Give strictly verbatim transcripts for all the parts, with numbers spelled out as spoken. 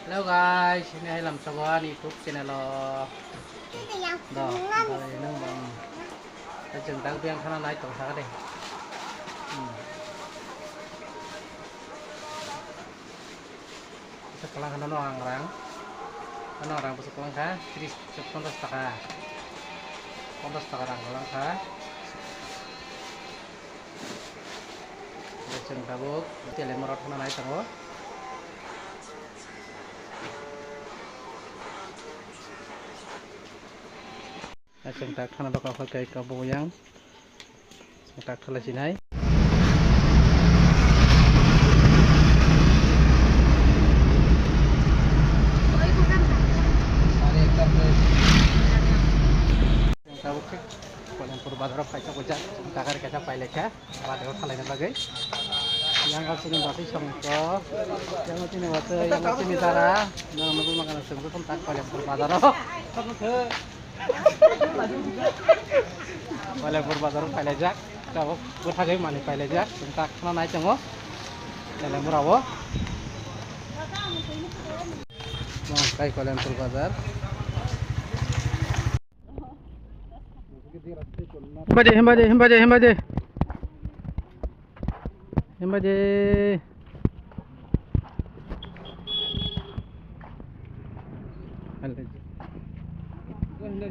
Hello guys, ini hai lamsogo ani YouTube channel o. Do, do, ini bang. Jeng dak biang khana nai tong thaka de. Hmm. Bwswk kwlang kha nono ang rang. Nono ang rang bwswk kwlang kha tris, ponchash taka. Ponchash taka rang kwlang kha. Chwng tabuk Telemura thangna nai tongo. Chwng tak thana doka hoi kai kabo yang. Chwng tak thala sinai. Chwng tabuk khe Koilampur bazar o phaisa kujak, chwng tak kaisa pailai kha. Bade o thalaina bagwi. Yang o chini batwi songkho. Yang o chini batwi, yang o chini dara. Nang nugwi mangano chwng bwkham tak Koilampur bazar o. Koilampur bazar o phailaijak. Tabuk bwthagwi manwi phailaijak. Chwng tak khna nai tongo. Koilampur o. Nang kai Koilampur bazar. Himbaje, himbaje, himbaje, himbaje. Himbaje. Himbaje.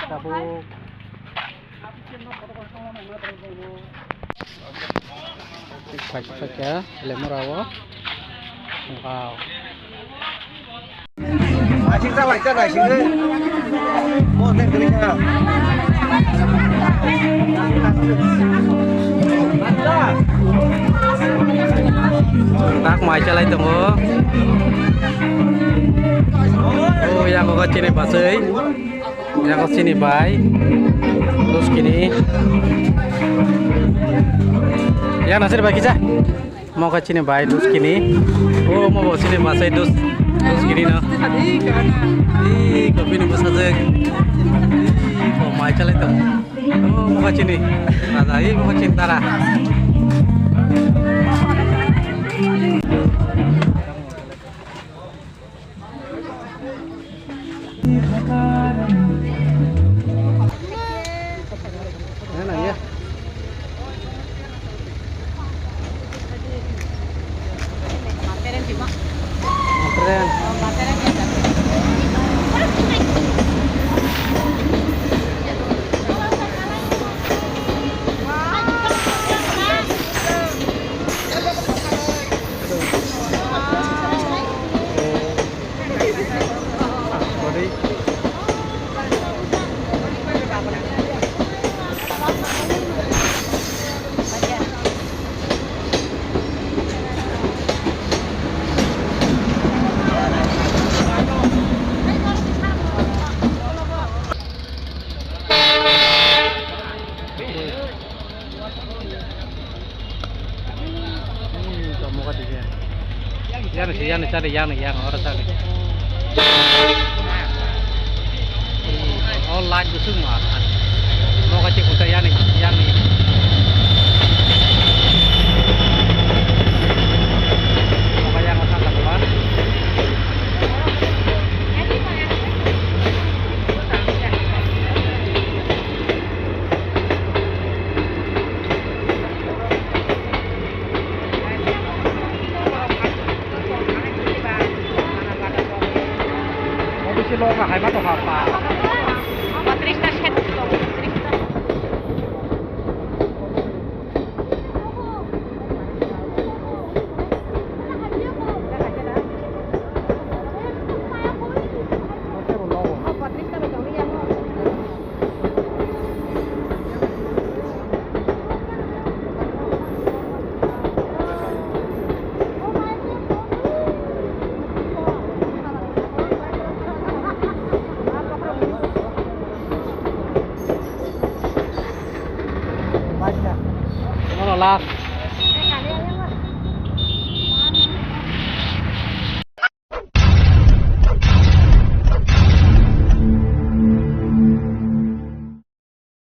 Tabuk. Paisa paisa lemura o. Wow. Tak mai chalai tongo. O yago chini basai. Yago chini bai. Dos kini. Ya nasir bai kisa. Mo kha chini bai dos kini. O mo bo chini basai dos, dos kini no. Ih, kopi ni bwsajwk. Ih, ko mai chalai tong. O mo kha chini. Raja, ih, mo kha chini dara. Yani si yani cari yani yang ora cari. Oh light busuk mah. Mau kacik kuta yani yani. Mau kaya makan tak keluar. Obviously, lo ka hai ma to ha pa. Patricia Shetty. Ono last.